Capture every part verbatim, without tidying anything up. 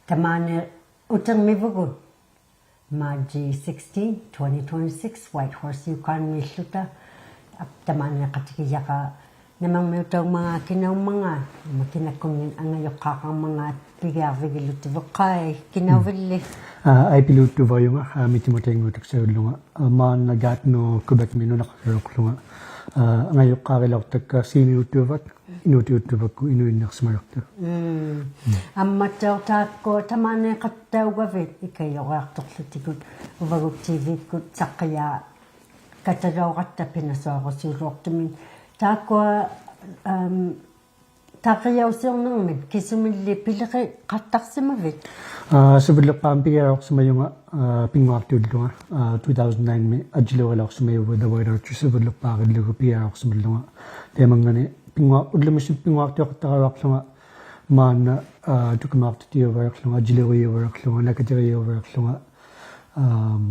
ᑕᒫᓂ ᐅᑎᕐᒥᕗᒍᑦ, March sixteen, twenty twenty-six, Whitehorse, Yukon-ᒦᓪᓗᑕ. ᑕᒫᓃᖃᑎᒋᔭᕋ ᓇᒥᒥᐅᑕᐅᖕᒪᖔᑦ ᑭᓇᐅᖕᒪᖔᑦ, ᒪ ᑭᓇᒃᑯᓐᓂᒃ ᐊᖓᔪᖅᑳᖃᕐᒪᖔᑦ ᐱᒋᐊᕐᕕᒋᓗᑎᕗᑦ ᖃᐃ, ᑭᓇᐅᕕᓪᓕ? ᐋ, ᐊᐃᐱᓕᐅᒃᑐᕙᔪᖓ, ᐋ, ᒥᑎᒪᑕᐃᙳᑕᒃᓴᐅᓪᓗᖓ. ᐋ, ᒫᓐᓇ Gatineau, Quebec-ᒥ ᓄᓇᖃᓕᕐᓗᖓ. ᐋ, ᐊᖓᔪᖅᑳᕆᓚᐅᖅᑕᒃᑲ ᓰᒥᐅᒃᑐᕙᒃ, ᐃᓅᑎᐅᒃᑐᕙᒃᑯᑦ ᐃᓄᐃᓐᓇᖅᓯᒪᓕᖅᑐᖅ. ᒻᒻ. ᐊᒻᒪᑦᑕᐅᖅ ᑖᒃᑯᐊ ᑕᒫᓃᖃᑦᑕᐅᒐᕕᑦ ᐃᑲᔪᕆᐊᖅᑐᖅᖢᑎᒍᑦ, ᐅᕙᒍᑦ T V-ᒃᑯᑦ ᓴᖅᑭᔮ- ᑲᑕᓚᐅᕋᑦᑕ ᐱᓇᓱᐊᕈᓯᐅᓚᐅᖅᑐᒥᒃ. ᑖᒃᑯᐊ, ᐋᒻ, ᑕᕐᕆᔭᐅᓯᐅᕐᓂᕐᒥᒃ ᑭᓱᒥᓪᓕ ᐱᓕᕆᖃᑦᑕᖅᓯᒪᕕᑦ? ᐋ, ᓯᕗᓪᓕᖅᐹᒥ ᐱᒋᐊᓚᐅᖅᓯᒪᔪᖓ, ᐋ, ᐱᙳᐊᖅᑎᐅᓪᓗᖓ, ᐋ, two thousand nine-ᒥ ᐊᔾᔨᓕᐅᕆᓚᐅᖅᓯᒪᔪᒍᑦ The White Archer ᓯᕗᓪᓕᖅᐹᕆᓪᓗᒍ ᐱᒋᐊᓚᐅᖅᓯᒪᓪᓗᖓ. ᑕᐃᒪᙵᓂᑦ ᐱᙳᐊ-, ᐅᓪᓗᒥ ᓯ-, ᐱᙳᐊᖅᑎᐅᖃᑦᑕᕋᓗᐊᖅᖢᖓ ᒫᓐᓇ, ᐋ, ᑐᑭᒧᐊᖅᑎᑦᑎᔨᐅᕙᓕᖅᖢᖓ, ᐊᔾᔨᓕᐅᕆᔨᐅᕙᓕᖅᖢᖓ, ᓇᑲᑎᒋᔨᐅᕙᓕᖅᖢᖓ, ᐋᒻ,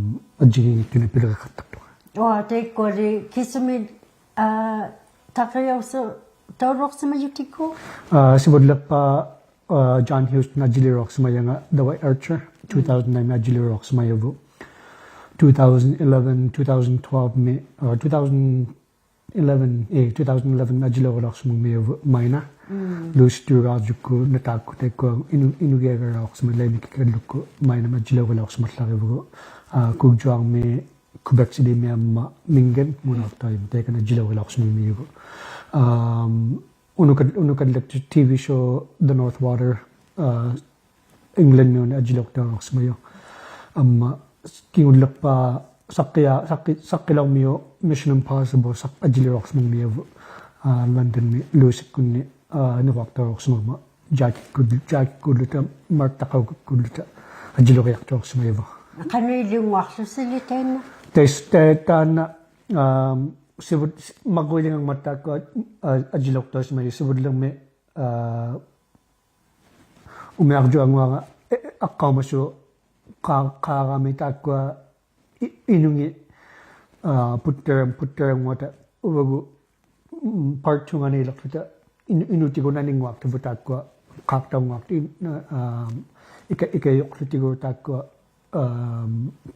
ᐊᔾᔨᒌᙱᑦᑐᓂᒃ ᐱᓕᕆᖃᑦᑕᖅᑐᖓ. ᐅᐊ, ᑕᐃᒃᑯᐊᓕ ᑭᓱᒥᒃ, ᐋ, ᑕᕐᕆᔭᐅᓯᐅᖅᑕᐅᓚᐅᖅᓯᒪᔪᑎᒃᑯᑦ? ᐋ, ᓯᕗᓪᓕᖅᐹᖅ, ᐋ, John Houston ᐊᔾᔨᓕᐅᓚᐅᖅᓯᒪᔭᖓ The White Archer, two thousand nine-ᒥ ᐊᔾᔨᓕᐅᓚᐅᖅᓯᒪᔭᕗᑦ. Two thousand eleven, two thousand twelve-ᒥ, ᐋ, two thousand eleven, ᐄ, two thousand eleven ᐊᔾᔨᓕᐅᕆᓚᐅᖅᓯᒪᖕᒥᔪᒍᑦ Maina. ᒻᒻ. ᓘᓯᑐᕌᔪᒃᑯᑦ ᓇᑖᒃᑯᑦ ᑕᐃᒃᑯᐊ ᐃᓄ-, ᐃᓄᒋᐊᒐᓚᐅᖅᓯᒪ ᓚᐃᓂ ᑭᑲᓪᓗᒃᑯᑦ Maina-ᒥ ᐊᔾᔨᓕᐅᕆᓚᐅᖅᓯᒪᓪᓚᕆᕗᒍᑦ. ᐋ, ᑰᒃᔪᐊᕐᒥ Quebec City-ᒥ ᐊᒻᒪ Mingan ᒧᓇᖅᑕᐅᔪᒻ ᑕᐃᑲᓂ ᐊᔾᔨᓕᐅᕆᓚᐅᖅᓯᒪᖕᒥᔪᒍᑦ. ᐋᒻ, ᐅᓄᑲᓪ-, ᐅᓄᑲᓪᓚᒃᑐᑦ T V show The North Water, ᐋ, England-ᒥᐅᓂ ᐊᔾᔨᓕᐅᖅᑕᐅᓚᐅᖅᓯᒪᔪᖅ. ᐊᒻᒪ ᑭᖑᓪᓕᖅᐹᖅ ᓴᖅᑭᔮ-, ᓴᖅᑭ-, ᓴᖅᑭᓚᐅᕐᒥᔪᖅ Mission Impossible ᓴᖅ-, ᐊᔾᔨᓕᐅᓚᐅᖅᓯᒪᖕᒥᔭᕗᑦ, ᐋ, London-ᒥ ᓘᓯᒃᑯᓐᓂ, ᐋ, ᓂᕈᐊᖅᑕᐅᓚᐅᖅᓯᒪᒐᒪ ᔮᑭᒃᑯᓪ-, ᔮᑭᒃᑯᓪᓗᑕ ᒫᑦᑕᖃᐅᒃᑯᓪᓗᑕ ᐊᔾᔨᓕᐅᕆᐊᖅᑐᓚᐅᖅᓯᒪᔭᕗᑦ. ᖃᓄᐃᓕᐅᙳᐊᖅᖢᓯᓕ ᑕᐃᓐᓇ? ᑕᐃᔅ-, ᑕ-, ᑖᓐᓇ, ᐋᒻ, ᓯᕗᑦ-, ᒪᕐᕈᐃᓕᖓᖕᒪᑦ ᑖᒃᑯᐊ, ᐋ, ᐊᔾᔨᓕᐅᖅᑕᐅᓯᒪᔪᖅ ᓯᕗᓪᓕᕐᒥ, ᐋ, ᐅᒥᐊᕐᔪᐊᙳᐊᖓ, ᐄ, ᐊᖅᑲᐅᒪᓲᖅ ᖄ-, ᖄᕋᒥ ᑖᒃᑯᐊ ᐃ-, ᐃᓄᖏᑦ, ᐋ, ᐳᑦᑕᕋᒻ-, ᐳᑦᑕᕋᙳᐊᑕ ᐅᕙᒍᑦ, ᒻ, part two-ᖓᓃᓕᖅᖢᑕ ᐃᓄ-, ᐃᓄᒃᑎᒍᑦ ᓇᓂᙳᐊᖅᑐᕗᑦ ᑖᒃᑯᐊ ᖄᖅᑕᐅᙳᐊᖅᑐᖅ ᐃᓐ-, ᐋ, ᐃᑲ-, ᐃᑲᔪᖅᖢᑎᒍ ᑖᒃᑯᐊ, ᐋ,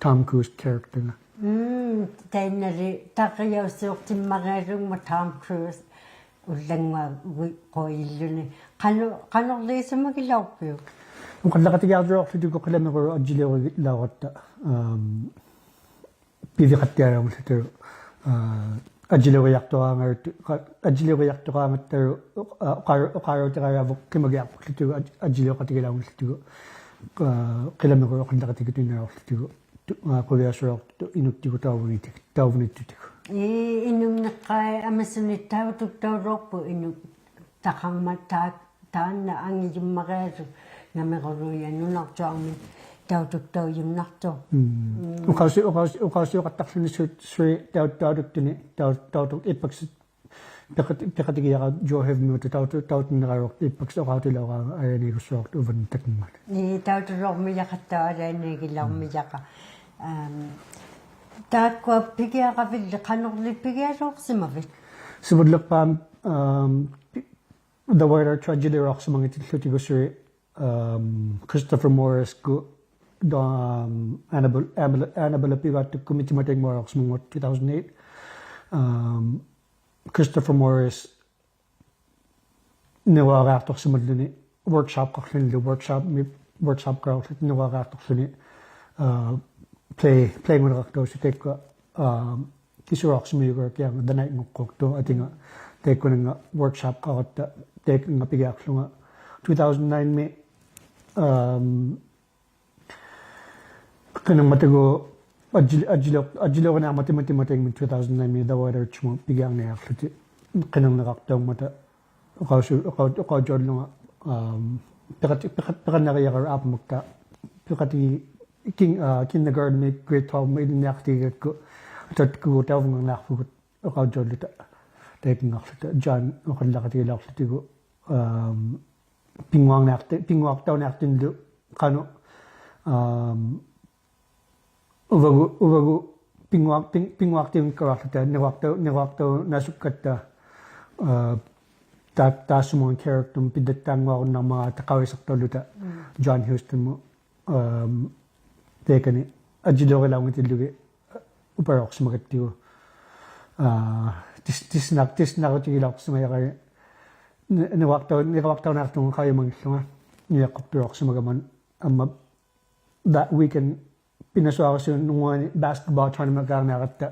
Tom Cruise character-ᖓ. ᒻ, ᑕᐃᓐᓇᓕ ᑕᕐᕆᔭᐅᓯᐅᖅᑎᒻᒪᕆᐊᓘᖕᒪᑦ Tom Cruise ᐅᓪᓚᙳᐊᕈᐃᓪᓗᓂ. ᖃᓄ-, ᖃᓄᕐᓕ ᐃᓱᒪᒋᓚᐅᖅᐱᐅᒃ? ᐅᖃᓪᓚᖃᑎᒋᐊᕐᔪᓚᐅᖅᖢᑎᒍ ᕿᓚᒥᑯᓗᒃ ᐊᔾᔨᓕᐅᕆᓚᐅᕋᑦᑕ, ᐊᒻ, ᐱᕕᖃᑦᑎᐊᓚᐅᙱᓪᓗᑎᒍ, ᐋ, ᐊᔾᔨᓕᐅᕆᐊᖅᑐᕌᖓᓗ-, ᖃ-, ᐊᔾᔨᓕᐅᕆᐊᖅᑐᕌᖓᑦᑕᓗ, ᐋ, ᐅᖄ-, ᐅᖄᓚᐅᑎᕋᔭᕗᑦ ᕿᒪᒋᐊᖅᐸᒃᖢᑎᒍ ᐊᔾ-, ᐊᔾᔨᓕᐅᖃᑎᒋᓚᐅᙱᓪᓗᑎᒍ, ᐋ, ᕿᓚᒥᑯᓗᒃ ᐅᖃᓪᓚᖃᑎᒋᑐᐃᓐᓇᓚᐅᖅᖢᑎᒍ. ᑐ-, ᐋ, ᖁᕕᐊᓱᓚᐅᖅᑐᖅ ᐃᓄᒃᑎᒍᑦ ᑕᐅᕗᓃᑎ-, ᑕᐅᕗᓃᑦᑐᑎᒍᑦ. ᐄ, ᐃᓄᖕᓂᖅᑲᐃ ᐊᒥᓱᓂᒃ ᑕᐅᑐᒃᑕᐅᓚᐅᖅᐳᑦ ᐃᓄᒃᑕᖃᕐᒪᑦ ᑖ-, ᑖᓐᓇ ᐊᖏᔪᒻᒪᕆᐊᓗᒃ ᓇᒥᑯᓗᒃ ᓄᓇᕐᔪᐊᕐᒥ ᑕᐅᑐᒃᑕᐅᔪᓐᓇᖅᑐᖅ. ᒻ. ᒻ. ᐅᖃᐅᓯ-, ᐅᖃᐅᓯ-, ᐅᖃᐅᓯᐅᖃᑦᑕᖅᖢᓂ ᓱ-, ᓱᓕ ᑕᐅ-, ᑕᐅᑐᒃᑐᓂ, ᑕᐅ-, ᑕᐅᑐᒃ ᐃᑉᐸᒃᓴ ᐱᖃᑎ-, ᐱᖃᑎᒋᔭᕋ Joe Heavy-ᒥᐅᑕ ᑕᐅᑐ-, ᑕᐅᑐᓐᓂᕋᓗᐊᖅ ᐃᑉᐸᒃᓴ ᐅᖃᐅᑎᓚᐅᕋ ᐊᓕᐊᓇᐃᒍᓱᓚᐅᖅᑐ ᐅᕙᓐ ᑕᑯᖕᒪᑦ. ᐄ, ᑕᐅᑐᓚᐅᕐᒥᔭᖃᑦᑕᖅ ᐊᓕᐊᓇᐃᒋᓚᐅᕐᒥᔭᕋ. ᒻ. ᐊᒻ, ᑖᒃᑯᐊ ᐱᒋᐊᕋᕕᓪᓕ ᖃᓄᕐᓕ ᐱᒋᐊᓚᐅᖅᓯᒪᕕᑦ? ᓯᕗᓪᓕᖅᐹᒻ, ᐊᒻ, ᐱ-, The White Archer ᐊᔾᔨᓕᐅᓚᐅᖅᓯᒪᙱᑎᓪᓗᑎᒍ ᓱᓕ, ᐊᒻ, Christopher Morris-ᑯᑦ, ᐊᒻ, Annabel, Annabel, Annabel ᐱᒍᐊᖅᑐᒃᑯᑦ ᒥᑦᑎᒪᑕᐃᙳᐊᓚᐅᖅᓯᒪᙳᐊᑦ two thousand eight. ᐊᒻ, Christopher Morris ᓂᕈᐊᕆᐊᖅᑐᖅᓯᒪᓪᓗᓂ workshop-ᖃᖅᖢᓂᓗ workshop-ᒥ, workshop-ᖃᕋᓗᐊᖅᖢᓂ ᓂᕈᐊᕆᐊᖅᑐᖅᖢᓂ, ᐋ, play, play-ᖑᓂᕋᖅᑕᐅᓲᖅ ᑕᐃᒃᑯᐊ, ᐋ, ᑭᓱᓚᐅᖅᓯᒪᔪᒍᕋ ᑭᐊ The Night-ᖑᖅᑰᖅᑐᖅ ᐊᑎᖓ ᑕᐃᒃᑯᓂᖓ workshop-ᖃᕋᑦᑕ ᑕᐃᒃᑯᓂᖓ ᐱᒋᐊᖅᖢᖓ two thousand nine-ᒥ, ᐊᒻ, ᕿᓂᕐᒪᑕᒎᖅ ᐊᔾᔨᓕ-, ᐊᔾᔨᓕᐅ-, ᐊᔾᔨᓕᐅᕆᓂᐊᕐᒪᑦ ᒥᑦᑎᒪᑕᐃᖕᒥ two thousand nine-ᒥ The White Archer-ᒧᑦ ᐱᒋᐊᕐᓂᐊᖅᖢᑎᒃ ᕿᓂᕐᓂᕋᖅᑕᐅᖕᒪᑕ ᐅᖃᐅᓯ-, ᐅᖃᐅ-, ᐅᖃᐅᔾᔭᐅᓪᓗᖓ, ᐊᒻ, ᐱᖃᑎ-, ᐱᖃ-, ᐱᖃᓐᓇᕆᔭᕋ ᐋᐱᒧᒃᑖ ᐱᖃᑎ kin-, ᐋ, kindergarten-ᒥ grade twelve-ᒧᑦ ᐃᓕᓐᓂᐊᖃᑎᒋᒐᒃᑯ ᑕᐅᑐᒃᑯᒎᖅ ᑕᐅᕗᖓᓛᖅᐳᒍᑦ ᐅᖃᐅᔾᔭᐅᓪᓗᑕ ᑕᐃᑯᙵᖅᖢᑕ John ᐅᖃᓪᓚᖃᑎᒋᓚᐅᖅᖢᑎᒍ, ᐊᒻ, ᐱᙳᐊᕐᓂᐊᖅᑎ-, ᐱᙳᐊᖅᑕᐅᓂᐊᖅᑎᓐᓗ ᖃᓄᖅ, ᐊᒻ, ᐅᕙᒍᑦ, ᐅᕙᒍᑦ ᐱᙳᐊᖅ-, ᐱᓐ-, ᐱᙳᐊᖅᑎᐅᓐ ᑲᓗᐊᖅᖢᑕ ᓂᕈᐊᖅᑕᐅ-, ᓂᕈᐊᖅᑕᐅᓇᓱᒃᑲᑦᑕ, ᐋ, ᑖ-, ᑖᔅᓱᒧᖓ character-ᒧᑦ ᐱᑦᑎᐊᙳᐊᕈᓐᓇᕐᒪᖔᑕ ᖃᐅᔨᓴᖅᑕᐅᓪᓗᑕ. ᒻ. John Houston-mut, um, taikani ajjiliurilaunngitillugit upalauqsimagattigu. Uh, tis-, tisnak-, tisnarutigilaursimajara ni-, niruaqtau-, niruaqtaunaqtunga qaujimangillunga nujaqqurtulauqsimagama amma that weekend pinasuarasuunnguani basketball tournament-kaarniaratta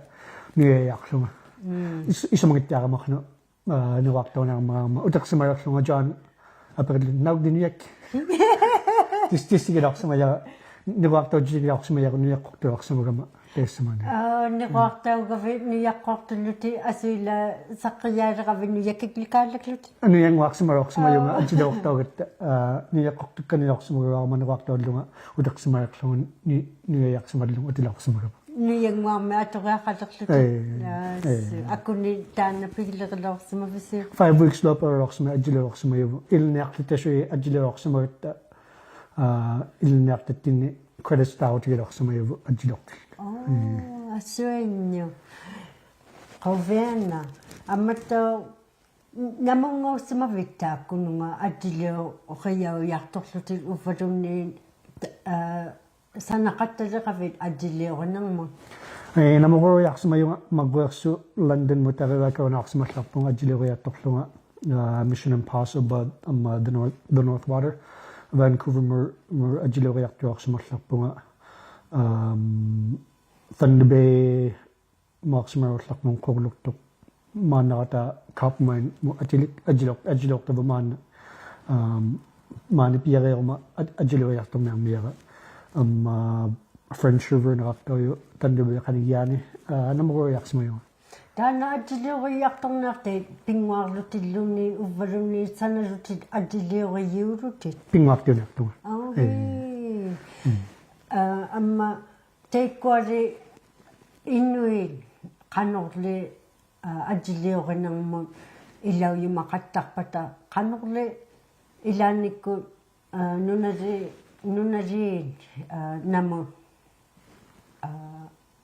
nujajaqłunga. Mm. Is-, isumangittiarama qanoq, uh, niruaqtaunarmagama. Utiqsimalerlunga John apirilluni, naugli nujakki? Tis-, tissigilauqsimajara, niruaqtautigigilaursimajara nujaqqurtulauqsimagama. Taissumani. Aa, niruaqtaugavit nujaqqurtullutit asuila saqqijaalirgavit nujakiklikaalaklutit. Nujannguaqsimalauqsimajunga Aa. ajjiliuqtaugatta, aa, nujaqqurtukkanilauqsimagaluarama niruaqtaullunga utiqsimalerlunga ni-, nujajaqsimallunga utilauqsimagama. Nujannguarmit aturiaqalerlutit. Ei, Aa, ei. Su-, akuni taanna pigilerilauqsimavisiuk? Five weeks-luaqpalauqsimajunga ajjiliulauqsimajunga. Ilinniaqłutasuit ajjiliulauqsimagatta, aa, ilinniaqtattinni credits-taarutigilaursimajuvut ajjiliuqtillutit. Oo, Mm. asuinniu. Quviana. Ammattauq namunngauqsimavit taakkununga ajjiliurijaujartuqłutit uvvaluunniit, aa, sanaqattaliqavit ajjiliurinirmut? Ei, namugurujaqsimajunga Marguersu London-mut tarivakiunaqsimallarpunga ajjiliurijaqtuqłunga, aa, Mission Impossible, amma The North, The North Water, Vancouver-mut, mut ajjiliurijaqtuqsimallarpunga, um, Thunder Bay-mut aqsimarullarpunga quruluktuq. Maannaratta Coppermine-mut ajjili-, ajjiliuq-, ajjiliuqtavut maanna, um, maani piariiruma aj-, ajjiliurijaqturniarmijara. Amma French River-niqaqtaujuq Thunder Bay qanigiaani, aa, namugurujaqsimajunga. Taanna ajjiliurijaqturniaqtit pinnguaqłutilluni uvvaluunniit sanalutit ajjiliurijiulutit? Pinnguaqtiuniaqtunga. Aa, Ei. ii. Mm. Aa, amma taikkuali inuit qanurli, aa, ajjiliurinirmut ilaujumaqattaqpata qanurli ilaannikkut, aa, nunali-, nunaliit, aa, namut, aa,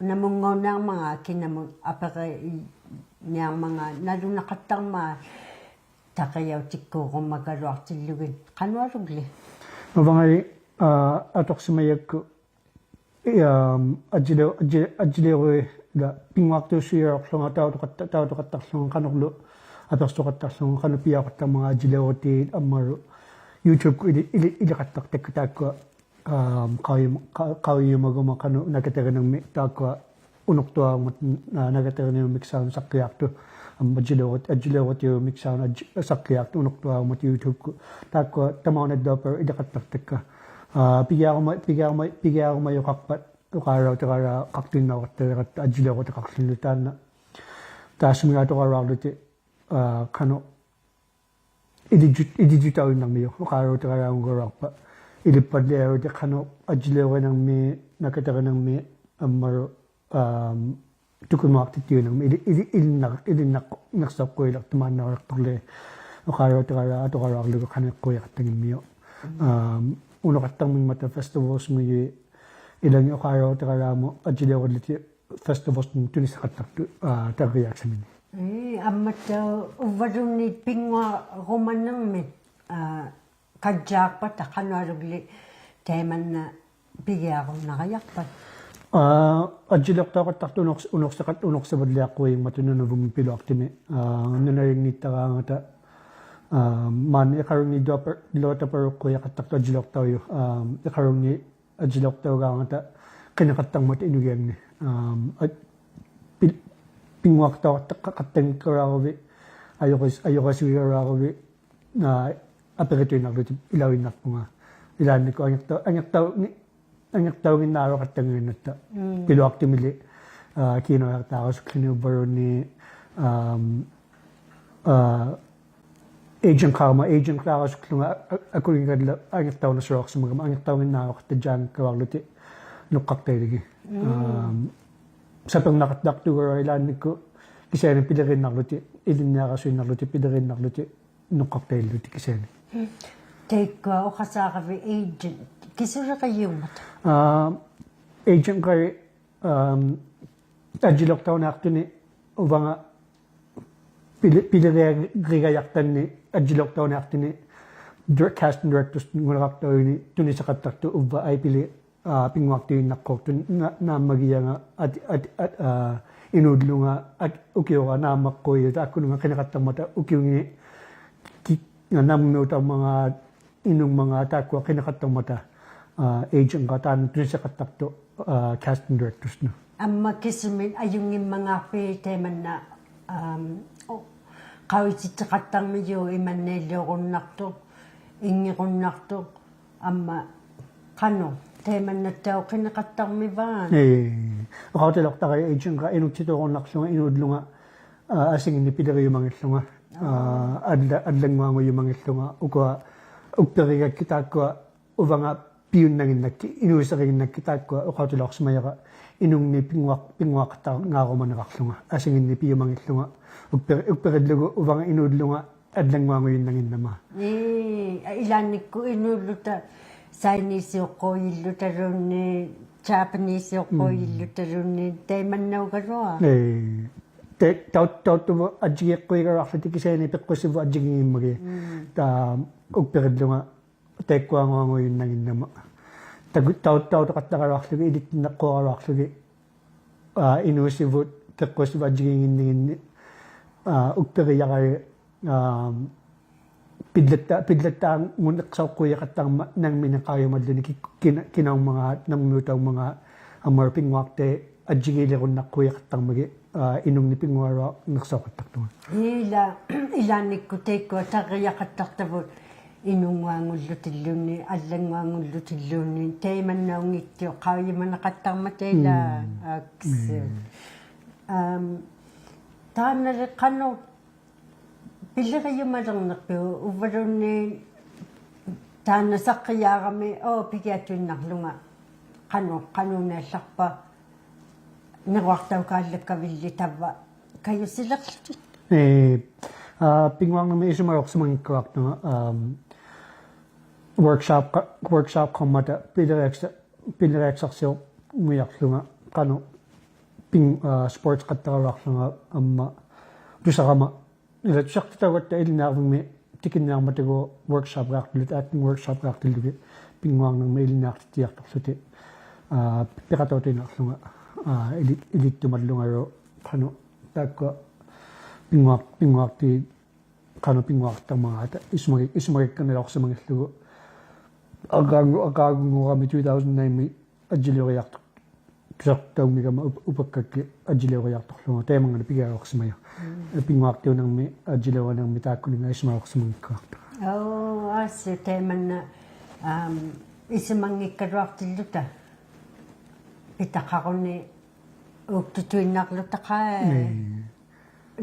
namunngauniarmangaat kinamut apiriniarmangaat nalunaqattarmaat taqijautikkuurumagaluaqtillugit qanualugli? Uvangali, aa, atuqsimajakku, ii, um, ajjiliu-, ajji-, ajjiliuri-, ila, pinnguaqtuusiujaluaqłunga tautuqatta-, tautuqattarłunga qanurlu apiqsuqattarłunga qanuq pijauqattarmangaat ajjiliurutiit ammalu YouTube-kut ili-, ili-, iliqattaqtakka taakkua, um, qaujum-, qa-, qaujumaguma qanuq nakatirinirmi taakkua unuqtuarmat, aa, nakatirinirmi miksaun saqqiaqtut, am, ajjiliurit-, ajjiliurutiit miksaun aj-, saqqiaqtut unuqtuarmat YouTube-kut. Taakkua tamaunadduapaluk iliqattaqtakka. Aa, pigiaruma-, pigiaruma-, pigiarumajuqaqpat uqaalautigalaa qaqtuinnauqattaligatta ajjiliurutiqaqłuni taanna. Taassumigaluaqluti, aa, qanuq ilijut-, ilijutauinnarmijuq, uqaalautigalaagugaluaqpat. Ilippallialuti qanuq ajjiliurinirmi, nakatirinirmi, ammalu, um, tukimuaqtittiuinirmi, ili-, ili-, ilinnar-, ilinnaq-, niqsauqquilaqtuq maannauliqturli. Uqaalautigalaa atugaluaqlugu qanuq iqquijaqattanngimmijuq. Um, unuqattarmingmata festivals-mijuit, ilangit uqaalautigalaammut ajjiliurillutik festivals-mut tunissaqattaqtut, aa, tarrijaaksamini. Ii, ammattauq uvvaluunniit pinnguarumanirmit, aa, qajjaaqpata qanualugli taimanna pigiarunnariaqpat? Aa, ajjiliuqtauqattaqtut unuqs-, unuqsiqat-, unuqsivalliaqquujingmata Nunavummi piluaqtumi, aa, nunalingniittaraangata, aa, maani Iqalungngiit luatapa-, luatapalukkuujaqattaqtut ajjiliuqtaujuq, aa, Iqalungngiit ajjiliuqtaugaangata qiniqattarmata inugianni. Um, a-, pi-, pinnguaqtauqattaqattanngikkaluaruvit, ajuris-, ajurisugigaluaruvit, aa, apirituinnarlutik ilauinnarpunga. Ilaannikkut angiqtau-, angiqtau-, angiqtauginnaaluqattannguinnatta. Mm. Piluaqtumili, aa, kiinuiaqtaarasukłuni uvvaluunniit, um, aa, agent-qaama, agent-taarasukłunga a-, a-, akuligallu angiqtaunasuuqsimagama, angiqtauginnaaluqattajaanngikkaluarlutik nuqqaqtailigi. Mm. Um, sapirnaqattaqtugaluaq ilaannikkut kisiani piliriinnarlutik, ilinniarasuinnarlutik, piliriinnarlutik, nuqqaqtaillutik kisiani. Mm. Taikkua uqasaaravit agent, kisuliqijiummata? Aa, agent-qali, um, ajjiliuqtauniaqtuni uvanga pili-, piliriarigajaqtanni ajjiliuqtauniaqtuni dir-, casting directors-ᖑᓂᕋᖅᑕᐅᔪᓂ ᑐᓂᓯᖃᑦᑕᖅᑐᖅ ᐅᕝᕙ ᐊᐃᐱᓕ, ᐋ, ᐱᙳᐊᖅᑎᐅᔪᓐᓇᖅᑰᖅᑐᑦ ᓇ-, ᓇᒻᒪᒋᔭᖓ ᐊᑦ-, ᐊᑦ-, ᐊᑦ-, ᐋ, ᐃᓅᓪᓗᖓ ᐊᑦ-, ᐅᑭᐅᕋ ᓈᒻᒪᖅᑰᔨᔪᖅ ᑖᒃᑯᓄᖓ ᕿᓂᖃᑦᑕᕐᒪᑕ ᐅᑭᐅᖏᓐᓂ ᑭ-, ᓇᒻᒥᐅᑕᐅᒻᒪᖔᑦ ᐃᓄᖕᒪᖔᑦ ᑖᒃᑯᐊ ᕿᓂᖃᑦᑕᕐᒪᑕ, ᐋ, agent-ᖑᖅ ᑖᓐᓇ ᑐᓂᓯᖃᑦᑕᖅᑐᖅ, ᐋ, casting directors-ᓄᑦ. ᐊᒻᒪ ᑭᓱᒥᒃ ᐊᔪᙱᒻᒪᖔᖅᐱᑦ ᑕᐃᒪᓐᓇ, ᐊᒻ, ᐆ, ᖃᐅᔨᑎᑦᑎᖃᑦᑕᕐᒥᔪᖅ ᐃᒪᓐᓇᐃᓕᐅᕈᓐᓇᖅᑐᖅ, ᐃᙱᕈᓐᓇᖅᑐᖅ, ᐊᒻᒪ ᖃᓄᖅ ᑕᐃᒪᓐᓇᑦᑕᐅᖅ ᕿᓂᖃᑦᑕᕐᒥᕚᑦ? ᐄ, ᐅᖃᐅᑎᓚᐅᖅᑕᕋ agent-ᖑᖅ ᐃᓄᒃᑎᑑᕈᓐᓇᖅᖢᖓ ᐃᓅᓪᓗᖓ, ᐋ, ᐊᓯᖏᓐᓂᒃ ᐱᓕᕆᔪᒪᙱᖦᖢᖓ, ᐋ, ᐊᓪᓚ-, ᐊᓪᓚᙳᐊᖑᔪᒪᙱᖦᖢᖓ, ᐅᑯᐊ ᐅᒃᐱᕆᒐᒃᑭᑦ ᑖᒃᑯᐊ ᐅᕙᖓ ᐱᔪᓐᓇᖏᓐᓇᒃᑭᑦ, ᐃᓅᓯᕆᖏᓐᓇᒃᑭᑦ ᑖᒃᑯᐊ ᐅᖃᐅᑎᓚᐅᖅᓯᒪᔭᕋ, ᐃᓄᖕᓂᒃ ᐱᙳᐊᖅ-, ᐱᙳᐊᖃᑦᑕᕈᒪᓂᕋᖅᖢᖓ, ᐊᓯᖏᓐᓂᒃ ᐱᔪᒪᙱᖦᖢᖓ, ᐅᒃᐱᕆ-, ᐅᒃᐱᕆᓪᓗᒍ ᐅᕙᖓ ᐃᓅᓪᓗᖓ ᐊᓪᓚᙳᐊᖑᔪᓐᓇᖏᓐᓇᒪ. ᐄ, ᐊ, ᐃᓛᓐᓂᒃᑯᑦ ᐃᓅᓪᓗᑕ Chinese-ᐅᖅᑰᔨᓪᓗᑕᓘᓐᓃᑦ, Japanese-ᐅᖅᑰᔨᓪᓗᑕᓘᓐᓃᑦ, ᒻᒻ. ᑕᐃᒪᓐᓇᐅᒐᓗᐊᖅ. ᐄ, ᑕ-, ᑕᐅ-, ᑕᐅᑦᑐᕗᑦ ᐊᔾᔨᒌᖅᑰᔨᒐᓗᐊᖅᖢᑎᒃ ᑭᓯᐊᓂ ᐱᖅᑯᓯᕗᑦ ᐊᔾᔨᒋᙱᒻᒪᒋᑦ. ᒻᒻ. ᑕ-, ᐅᒃᐱᕆᓪᓗᖓ ᑕᐃᒃᑯᐊᙳᐊᖑᔪᓐᓇᖏᓐᓇᒪ. ᑕᑯ-, ᑕᐅ-, ᑕᐅᑐᖃᑦᑕᕋᓗᐊᖅᖢᒋᑦ, ᐃᓕᑦᑎᓐᓇᖅᑰᕋᓗᐊᖅᖢᒋᑦ, ᐋ, ᐃᓅᓯᕗᑦ, ᐱᖅᑯᓯᕗᑦ ᐊᔾᔨᒌᖏᓐᓂᖏᓐᓂᒃ, ᐋ, ᐅᒃᐱᕆᔭᕋᓕ, ᐋ, ᐱᓪᓚᑦᑖ-, ᐱᓪᓚᑦᑖᖑᓂᖅᓴᐅᖅᑰᔨᖃᑦᑕᕐᒪᑦ ᓇᖕᒥᓂᖅ ᖃᐅᔨᒪᓪᓗᓂ ᑭ-, ᑭᓇ-, ᑭᓇᐅᒻᒪᖔᑦ, ᓇᖕᒥᐅᑕᐅᒻᒪᖔᑦ, ᐊᒻᒪᓗ ᐱᙳᐊᖅᑎ ᐊᔾᔨᒌᓕᕈᓐᓇᖅᑰᔨᖃᑦᑕᕐᒪᒋᑦ, ᐋ, ᐃᓄᖕᓂᒃ ᐱᙳᐊᓗᐊᕐᓂᖅᓴᐅᖃᑦᑕᖅᑐᖓ. ᐃᓛ-, ᐃᓛᓐᓂᒃᑯᑦ ᑕᐃᒃᑯᐊ ᑕᕐᕆᔭᖃᑦᑕᖅᑕᕗᑦ ᐃᓄᙳᐊᖑᓪᓗᑎᓪᓘᓐᓃᑦ, ᐊᓪᓚᙳᐊᖑᓪᓗᑎᓪᓘᓐᓃᑦ, ᑕᐃᒪᓐᓇᐅᙱᑦᑐᖅ ᖃᐅᔨᒪᓇᖃᑦᑕᕐᒪᑕ ᐃᓛ, ᒻᒻ. ᐊᒃᓯ. ᒻᒻ. ᐊᒻ, ᑖᓐᓇᓕ ᖃᓄᖅ ᐱᓕᕆᔪᒪᓕᕐᓂᖅᐱᐅᒃ, ᐅᕝᕙᓘᓐᓃᑦ ᑖᓐᓇ ᓴᖅᑭᔮᕋᒥ, ᐆ, ᐱᒋᐊᑐᐃᓐᓇᕐᓗᖓ. ᖃᓄᖅ, ᖃᓄᓇᓪᓚᖅᐸ ᓂᕈᐊᖅᑕᐅᑳᓪᓚᒃᑲᕕᓪᓕ ᑕᕝᕙ ᑲᔪᓯᓕᕐᓗᑎᑦ? ᐄ, ᐋ, ᐱᙳᐊᕐᓂᕐᒥᒃ ᐃᓱᒪᓚᐅᖅᓯᒪᙱᒃᑲᓗᐊᖅᑐᖓ, ᐊᒻ, workshop ᖃ-, workshop-ᖃᕐᒪᑕ ᐱᓕᕆᐊᒃᓴ-, ᐱᓕᕆᐊᒃᓴᖅᓯᐅᒻᒥᔭᖅᖢᖓ ᖃᓄᖅ ᐱᓐ-, ᐋ, sports-ᖃᑦᑕᕋᓗᐊᖅᖢᖓ ᐊᒻᒪ ᑐᓴᕋᒪ. ᐃᓛ ᑐᓴᖅᑎᑕᐅᒐᑦᑕ ᐃᓕᓐᓂᐊᕐᕕᖕᒥ ᑎᑭᓐᓂᐊᕐᒪᑕᒎᖅ workshop-ᖃᖅᑎᓪᓗᑎᑦ, acting workshop-ᖃᖅᑎᓪᓗᒋᑦ ᐱᙳᐊᕐᓂᕐᒥᒃ ᐃᓕᓐᓂᐊᖅᑎᑦᑎᔭᖅᑐᖅᖢᑎᒃ, ᐋ, ᐱᖃᑕᐅᑐᐃᓐᓇᕐᓗᖓ, ᐋ, ᐃᓕ-, ᐃᓕᑦᑐᒪᓪᓗᖓᓗ ᖃᓄᖅ ᑖᒃᑯᐊ ᐱᙳᐊᖅ-, ᐱᙳᐊᖅᑎ ᖃᓄᖅ ᐱᙳᐊᖅᑕᕐᒪᖔᑕ ᐃᓱᒪᒋ-, ᐃᓱᒪᒋᒃᑲᓐᓂᓚᐅᖅᓯᒪᙱᓪᓗᒍ. ᐊᕐᕌᒍ-, ᐊᕐᕌᒍᙳᕋᒥ two thousand nine-ᒥ ᐊᔾᔨᓕᐅᕆᔭᖅᑐᖅ-, ᑐᓴᖅᑕᐅᒻᒥᒐᒪ ᐅᑉ-, ᐅᐸᒃᑲᒃᑭᑦ ᐊᔾᔨᓕᐅᕆᔭᖅᑐᖅᖢᖓ ᑕᐃᒪᙵᓂᑦ ᐱᒋᐊᓚᐅᖅᓯᒪᔪᖅ. ᒻᒻ. ᐱᙳᐊᖅᑎᐅᓂᕐᒥᒃ ᐊᔾᔨᓕᐅᕆᓂᕐᒥᒃ ᑖᒃᑯᓂᖓ ᐃᓱᒪᓚᐅᖅᓯᒪᙱᒃᑲᓗᐊᖅᑐᖓ. ᐆ, ᐊᓱ ᑕᐃᒪᓐᓇ, ᐊᒻ, ᐃᓱᒪᙱᒃᑲᓗᐊᖅᑎᓪᓗᑕ. ᐱᑕᖃᕈᓂ ᐆᒃᑐᑐᐃᓐᓇᕐᓗᑕᖃᐃ. ᐄ.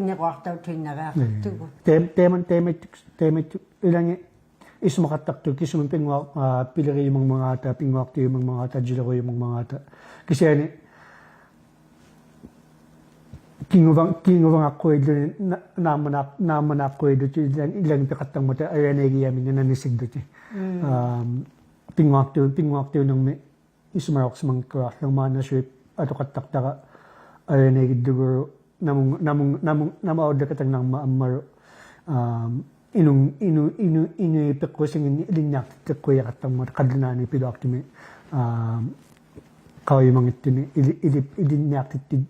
ᓂᕈᐊᖅᑕᐅᑐᐃᓐᓇᕆᐊᖅᑐᒍᑦ. ᐄ. ᑕᐃᒻ-, ᑕᐃᒪᓐ-, ᑕᐃᒪᐃᑦ-, ᑕᐃᒪᐃᑦ-, ᐃᓚᖏᑦ ᐃᓱᒪᖃᑦᑕᖅᑐᑦ ᑭᓱᒥᒃ ᐱᙳᐊ-, ᐋ, ᐱᓕᕆᔪᒪᖕᒪᖔᑕ, ᐱᙳᐊᖅᑎᐅᔪᒪᖕᒪᖔᑕ, ᐊᔾᔨᓕᐅᕆᔪᒪᖕᒪᖔᑕ. ᑭᓯᐊᓂ ᑭᖑᕙᖓ-, ᑭᖑᕙᖓᖅᑰᔨᓪᓗᓂ ᓇ-, ᓈᒻᒪᓈ-, ᓈᒻᒪᓈᖅᑰᔨᓪᓗᑎᒃ ᐃᓚᖕ-, ᐃᓚᖏᑦ ᐱᖃᑦᑕᕐᒪᑕ ᐊᓕᐊᓇᐃᒋᔭᒥᓂᒃ ᓇᓂᓯᓪᓗᑎᒃ. ᒻᒻ. ᐋᒻ, ᐱᙳᐊᖅᑎᐅ-, ᐱᙳᐊᖅᑎᐅᓂᕐᒥᒃ ᐃᓱᒪᓚᐅᖅᓯᒪᙱᒃᑲᓗᐊᖅᖢᖓ ᒫᓐᓇᓱᐃᑉ ᐊᑐᖃᑦᑕᖅᑕᕋ ᐊᓕᐊᓇᐃᒋᓪᓗᒍᓗ ᓇᒧᙵ-, ᓇᒧᙵ-, ᓇᒧᙵ-, ᓇᒧᙵ ᐊᐅᓪᓚᑲᑕᖕᓇᕐᒪᑦ ᐊᒻᒪᓗ, ᐋᒻ, ᐃᓄᖕ-, ᐃᓄ-, ᐃᓄ-, ᐃᓄᐃᑦ ᐱᖅᑯᓯᖏᓐᓂᒃ ᐃᓕᓐᓂᐊᖅᑎᑦᑎᖅᑰᔨᖃᑦᑕᕐᒪᑕ ᖃᓪᓗᓈᓂ ᐱᓗᐊᖅᑐᒥᒃ, ᐋᒻ, ᖃᐅᔨᒪᙱᑦᑐᓂᒃ ᐃᓕ-, ᐃᓕ-, ᐃᓕᓐᓂᐊᖅᑎᑦᑎ-,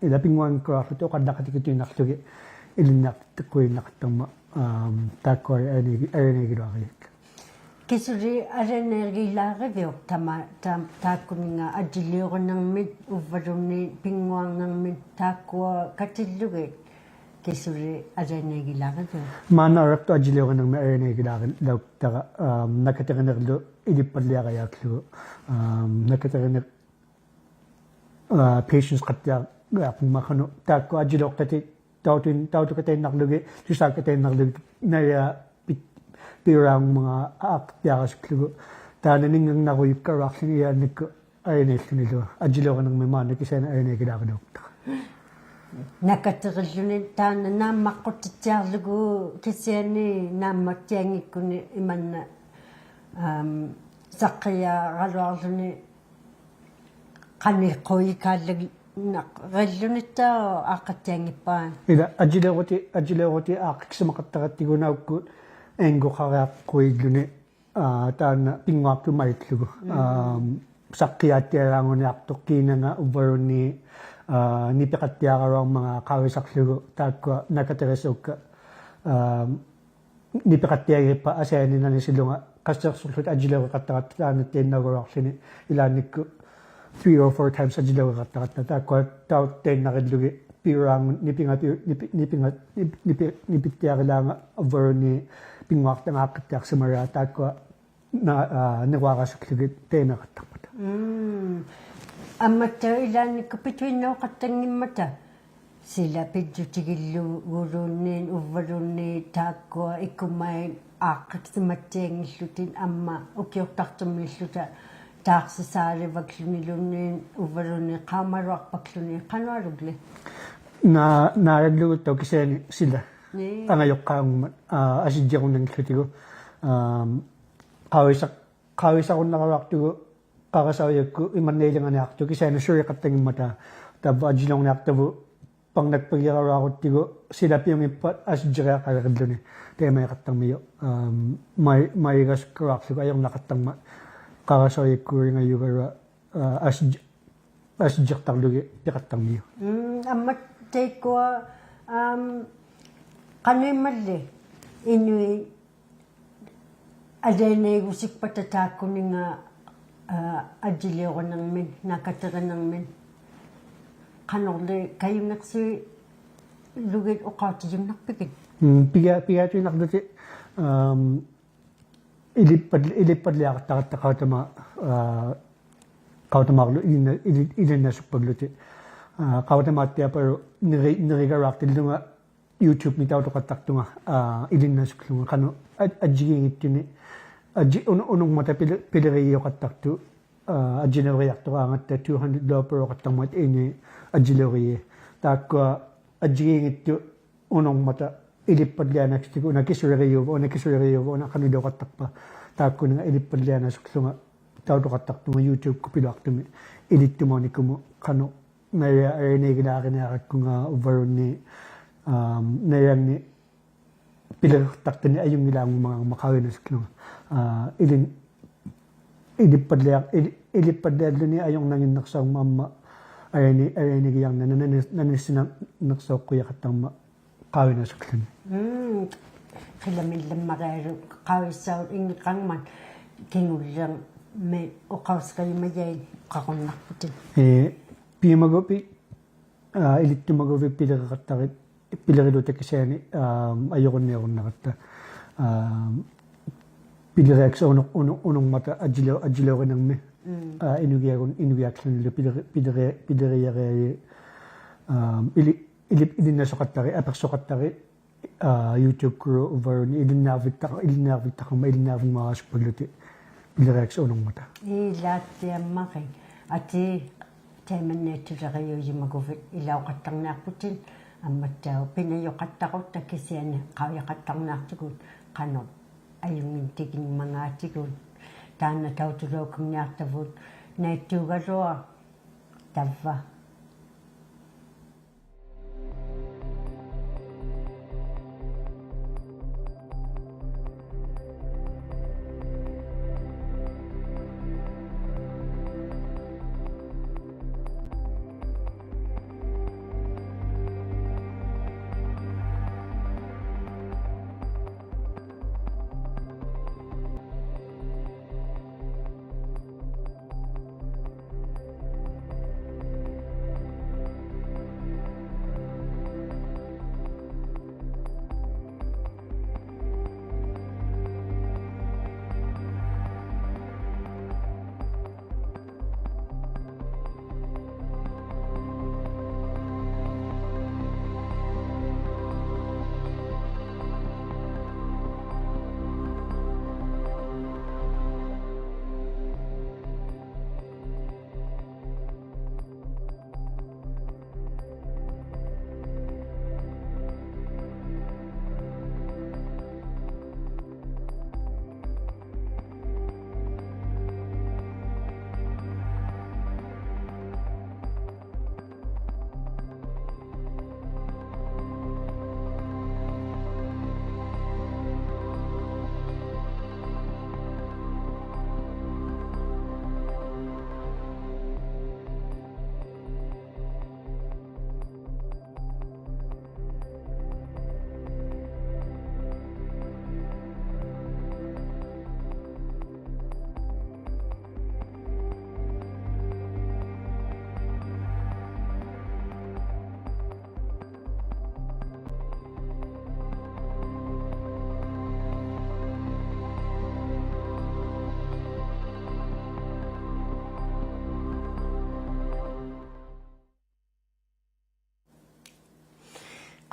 ᐃᓛ ᐱᙳᐊᙱᒃᑲᓗᐊᖅᖢᑎᒃ ᐅᖃᓪᓚᖃᑎᒋᑐᐃᓐᓇᕐᓗᒋᑦ ᐃᓕᓐᓂᐊᖅᑎᑦᑎᖅᑰᔨᓐᓇᖃᑦᑕᕐᒪᑦ, ᐋᒻ, ᑖᒃᑯᐊ ᐊᓕᐊᓇᐃᒋ-, ᐊᓕᐊᓇᐃᒋᓗᐊᕆᔨᒃᑲ. ᑭᓱᓕ ᐊᓕᐊᓇᐃᒋᓛᕆᕕᐅᒃ ᑕᒪ-, ᑕ-, ᑖᒃᑯᓂᖓ ᐊᔾᔨᓕᐅᕆᓂᕐᒥᑦ ᐅᕝᕙᓘᓐᓃᑦ ᐱᙳᐊᕐᓂᕐᒥᑦ ᑖᒃᑯᐊ ᑲᑎᓪᓗᒋᑦ? ᑭᓱᓕ ᐊᓕᐊᓇᐃᒋᓛᕆᕕᐅᒃ? ᒫᓐᓇ ᐅᓕᖅᑐᖅ ᐊᔾᔨᓕᐅᕆᓂᕐᒥᒃ ᐊᓕᐊᓇᐃᒋᓛᕆ-, ᓚᐅᒃᑕᕋ, ᐋᒻ, ᓇᑲᑎᕆᓂᕐᓗ ᐃᓕᑉᐸᓪᓕᐊᕋᔭᒃᖢᒍ, ᐋᒻ, ᓇᑲᑎᕆᓂᖅ-, ᐋ, patience-ᖃᑦᑎᐊᕐᒪᑦ ᖃᓄᖅ ᑖᒃᑯᐊ ᐊᔾᔨᓕᐅᖅᑕᑎᑦ ᑕᐅᑐᐃᓐ-, ᑕᐅᑐᑲᑕᐃᓐᓇᕐᓗᒋᑦ, ᑐᓵᑲᑕᐃᓐᓇᕐᓗᒋᑦ, ᓇᓪᓕᐊᑦ ᐱ-, ᐱᐅᓛᖑᒻᒪᖔᑦ ᐋᖅᑭᒃᐱᐊᕋᓱᒃᖢᒍ. ᑖᓐᓇ ᓂᙵᖕᓇᕈᔪᒃᑲᓗᐊᖅᖢᓂ ᐃᓛᓐᓂᒃᑯᑦ ᐊᓕᐊᓇᐃᓪᓗᓂᓗ. ᐊᔾᔨᓕᐅᕆᓂᕐᒥᒃ ᒫᓐᓇ ᑭᓯᐊᓂ ᐊᓕᐊᓇᐃᒋᓛᕆᓚᐅᒃᑕᕋ. ᓇᑲᑎᕆᓪᓗᓂ ᑖᓐᓇ ᓈᒻᒪᖅᑯᑎᑦᑎᐊᕐᓗᒍ ᑭᓯᐊᓂ ᓈᒻᒪᑦᑎᐊᙱᒃᑯᓂ ᐃᒪᓐᓇ, ᐋᒻ, ᓴᖅᑭᔮᕋᓗᐊᕐᓗᓂ ᖃᓂᖅᑰᔨᑳᓪᓚᓐᓇᕆᓪᓗᓂᑦᑕᐅᖅ ᐋᖅᑭᑦᑎᐊᙱᑉᐸᑦ. ᐃᓛ ᐊᔾᔨᓕᐅᕈᑎ, ᐊᔾᔨᓕᐅᕈᑎ ᐋᖅᑭᒃᓯᒪᖃᑦᑕᕋᑦᑎᒍ ᓇᐅᒃᑯᑦ angle-qariaqquilluni, aa, taanna pinnguaqtumaillugu. Mm. Am, saqqijaattialaanguniaqtuq kiinanga uvvaluunniit, aa, nipiqattiaraluarmanga qauisaqługu taakkua nakatirisuukka, am, nipiqattiagippa asiani nanisilunga qassiaqsurlutik ajjiliuriqattaratta taanna tainnagaluaqłuni ilaannikkut three or four times ajjiliuriqattaratta taakkua tautainnarillugit piuraangun nipinga piu-, nipi-, nipinga, nip-, nipi-, nipittiarilaanga uvvaluunniit pinnguaqtangaaqqittiaqsimalaat taakkua na-, aa, niruarasukługit taimaqattarmata. Mm. Ammattauq ilaannikkut pituinnauqattanngimmata. Sila pijjutigilluguluunniit uvvaluunniit taakkua ikumait aaqqiqsimattianngillutik amma ukiuqtaqtummiilluta taaqsisaalivakluniluunniit uvvaluunniit qaamaluaqpakłuniit qanualugli. Naa-, naalagluguttauq kisiani sila. Nii. Angajuqqaangummat, aa, asijjirunnanngillutigu. Am, qauisaq-, qauisarunnaraluaqtugu qarasaujakkut imanna ilinganiaqtuq kisiani suliqattanngimmata tavva ajjiliurniaqtavut parnakpagiraluaquttigu sila piunngippat asijjiriaqalirilluni taimaiqattarmijuq, am, mai-, maigasukkaluaqługu ajurnaqattarmat qarasaujakkuulingajugaluaq, aa, asij-, asijjiqtarlugit piqattarmijuq. Mm, amma taikkua, am, qanuimmalli inuit alianaigusukpata taakkuninga, aa, ajjiliurinirmik, nakatirinirmik, qanurli kajunniqsuilugit uqautijunnaqpigit? Mm, piga-, pigaatiginnaqłutik, am, ilippat-, ilippalliaqattaratta qautama, aa, qautamaarlu ilinna-, ili-, ilinnasukpaglutik. Aa, qautamaattiapaluk niri-, nirigaluaqtillunga YouTube-mi tautuqattaqtunga, aa, ilinnasukłunga qanuq aj-, ajjigiinngittunik, ajji-, unu-, unurmata pili-, pilirigiuqattaqtut, aa, ajjiliurijaqturaangatta two hundred dollars-uqattarmat inuit ajjiliurijii. Taakkua ajjigiinngittut unurmata ilippallianasuktigu una kisulirijuuva, una kisulirijuuva, una qaniliuqattaqpa. Taakkuninga ilippallianasukłunga tautuqattaqtunga YouTube-kut piluaqtumik ilittumaunikumut qanuq nalia alianaigilaariniarakkunga uvvaluunniit, am, nalianni piliriqattaqtani ajunngilaangumangaarmat qaujinasukłunga. Aa, ilin-, ilippallia-, ili-, ilippallialluni ajurnannginniqsaurmat amma aliani-, alianigijarnani nanis-, nanissinanniqsauqqujaqattarmat qaujinasukłuni. Mm, qilamillimmarialuk qaujisaut inngiqangmat kingulliqmi uqausirijumajait uqarunnaqputit. Ee, piumagupi, aa, ilittumaguvit piliriqattarit, piliriluta kisiani, aa, ajurunniarunnaratta. Aa, piliriaksut unu-, unu-, unurmata ajjiliu-, ajjiliurinirmi. Mm. Aa, inugiagun, inugiaqłunilu piliri-, piliri-, pilirijariaji, aa, ili-, ili-, ilinnasuqattari, apiqsuqattari, aa, YouTube-kulu uvvaluunniit ilinniarvitta-, ilinniarvittaqarmat ilinniarvingmaraasukpaglutik piliriaksut unurmata. Ilaattiammari. Atii, taimanna tuliriujumaguvit ilauqattarniaqputit, ammattauq pinajuqattaqutta kisiani qaujaqattarniaqtugut qanuq ajunngittiginngimangaatigut. Taanna tautulaukumniaqtavut naittuugaluaq tavva.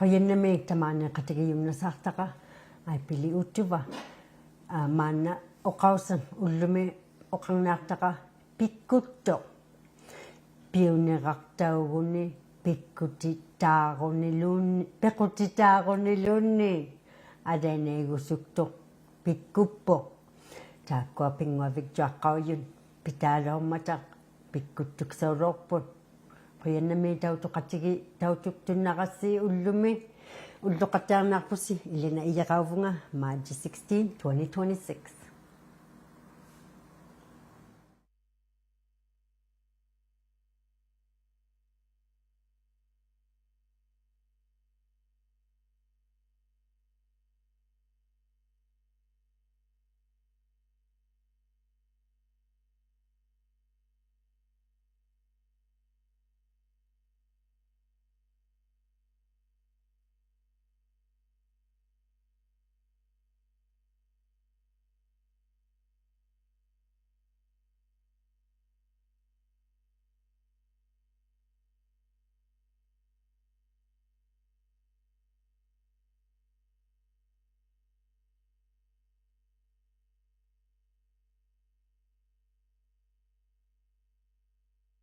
Qujannamiik tamaani qatigijunnasaaqtaqa, aipili utuva. Aa, maanna uqausiq ullumi uqarniaqtaqa pikkuttuq. Piuniraqtauguni pikkutitaaruniluunniit, piqutitaaruniluunniit, alianaigusuktuq pikkuppuq. Taakkua pinnguavigjuaqqaujut pitaalaummata pikkuttuksaulauqput. Qujannamiik tautuqatigi-, tautuktunnarassi ullumi, ulluqattiarniaqpusi. Ilina Ijirauvunga, March sixteen, twenty twenty-six.